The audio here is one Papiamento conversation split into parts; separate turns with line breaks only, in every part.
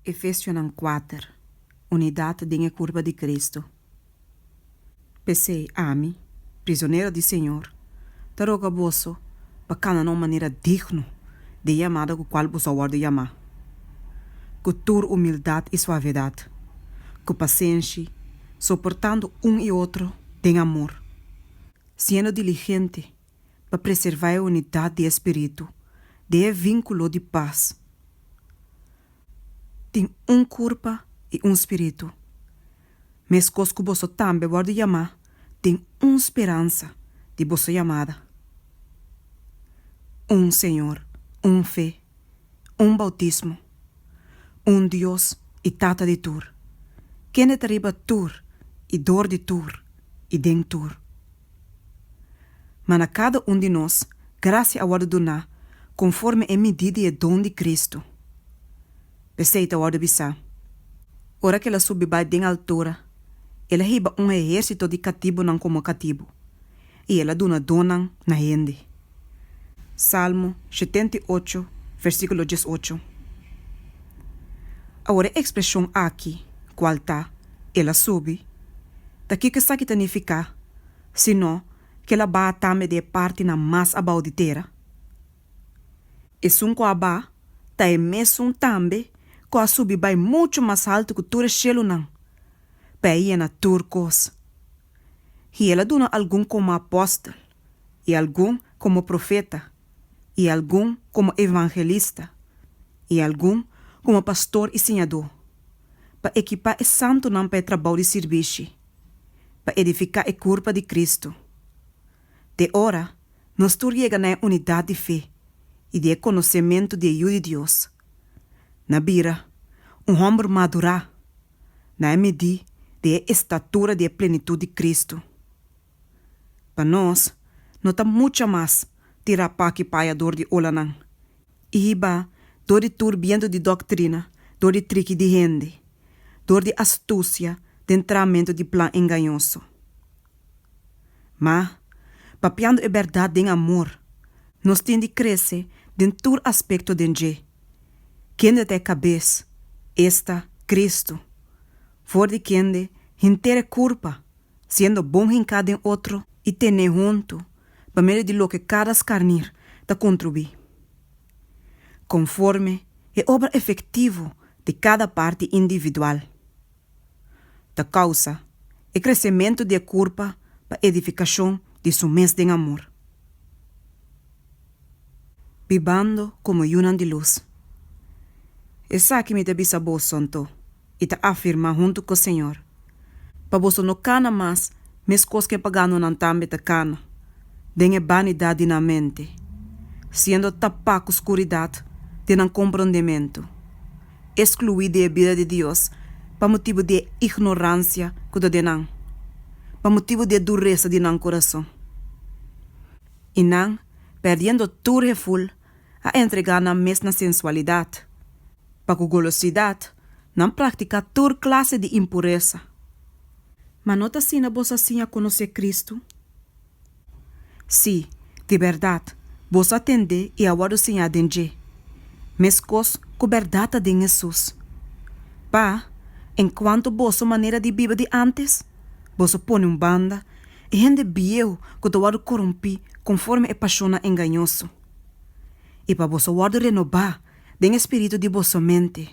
Efesionan kuater, Unidat den e kurpa di Kristu. P'esei, ami, prizonero di Señor, ta roga boso pa kana na un manera digno di e yamada ku kual boso a wòrdu yamá, ku tur humildat i suavedat, ku pasenshi, soportando un i otro den amor, siendo diligente pa preservá e unidat di e spiritu den e vínkulo di pas. Tin un kurpa i un spiritu, meskos ku boso tambe wòrdu yamá den un speransa di boso yamada. Un Señor, un fe, un boutismo, un Dios i Tata di tur, kende ta riba tur i dor di tur i den tur. Ma na kada un di nos grasia a wòrdu duná konforme e midí di e don di Kristu. P'esei ta wòrdu bisá, Ora ku el a subi bai den altura, el a hiba un ehérsito di katibunan komo katibu, i el a duna donnan na hende. Salmo 78, versíkulo 18. Awor e ekspreshon aki, kual ta, El a subi, ta kiko esaki ta nifiká, sino ku el a baha tambe di e partinan mas abou di tera? Esun ku a baha ta e mesun tambe ku a subi bai muchu mas haltu ku tur e shelunan, pa e yena tur kos. I el a duna algun komo apòstel, i algun komo profeta, i algun komo evangelista, i algun komo pastor i siñadó, pa ekipá e santunan pa e trabou di sirbishi, pa edifiká e kurpa di Kristu. Te ora nos tur yega na e unidat di fe i di e konosementu di e Yu di Dios, na bira un hòmber madurá na e midí di e estatura di e plenitut di Kristu. Pa nos no ta mucha mas tirá paki paya dor di olanan i hibá dor di tur bientu di doktrina, dor di triki di hende, dor di astusia den tramentu di plan engañoso. Ma, papiando e bèrdat den amor, nos tin di krese den tur aspekto den dje, kende ta e kabes, esta, Kristu, for di kende henter e kurpa, siendo bon hinká den otro i tené huntu pa medio di loke kada skarnir ta kontribuí, konforme e obra efektivo di kada parti individual, ta kousa e kresementu di e kurpa pa edifikashon di su mes den amor. Bibando komo yunan di lus. Esaki mi ta bisa boso anto, i ta afirmá huntu ku Señor, pa boso no kana mas meskos ku e paganonan tambe ta kana, den e banidat di nan mente, siendo tapá ku skuridat den nan komprondementu, eskluí di e bida di Dios pa motibu di e ignoransia ku ta den nan, pa motibu di e duresa di nan kurason. I nan, pèrdiendo tur heful, a entregá nan mes na sensualidat. Pa ku golosidat nan praktiká tur klase di impuresa. Ma no ta asina boso a siña konosé Kristu? Sí, di bèrdat, boso a tendé i a wòrdu siñá den dje, meskos ku bèrdat ta den Hesus. Pa, enkuanto boso manera di biba di ántes, boso pone un banda e hende bieu ku ta wòrdu korumpí konforme e pashonnan engañoso, i pa boso wòrdu renobá den e spiritu di boso mente,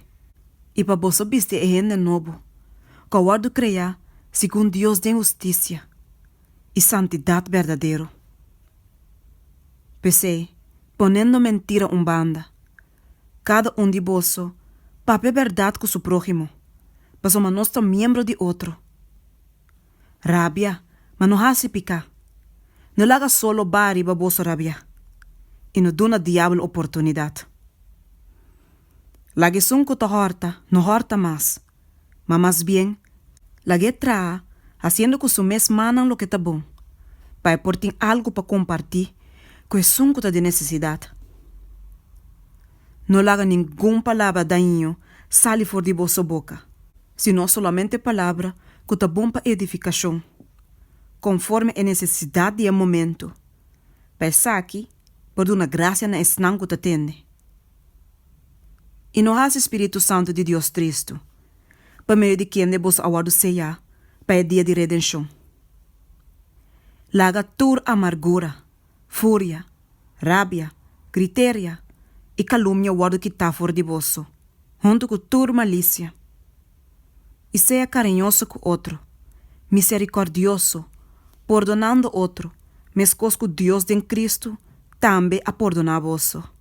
i pa boso bisti e hende nobo, ku a wòrdu kreá segun Dios den hustisia i santidat berdadero. P'esei, ponendo mentira un banda, kada un di boso papia bèrdat ku su próhimo, pasobra nos ta miembro di otro. Rabia, ma no hasi piká. No laga solo baha riba boso rabiá, i no duna diabel oportunidat. Laga esun ku ta hòrta no hòrta mas, ma mas bien lag'é traha hasiendo ku su mes mannan loke ta bon, pa e por tin algu pa kompartí ku esun ku ta den nesesidat. No laga ningun palabra dañino sali for di boso boka, sino solamente palabra ku ta bon pa edifikashon, konforme e nesesidat di e momentu, pa esaki por duna grasia na esnan ku ta tende. I no hasi spiritu santu di Dios tristu, pa medio di kende boso a wòrdu seyá pa e dia di redenshon. Laga tur amargura, furia, rabia, griteria i kalumnia wòrdu kitá for di boso, huntu ku tur malisia. I sea kariñoso ku otro, miserikòrdioso, pordonando otro, meskos ku Dios den Kristu tambe a pordoná boso.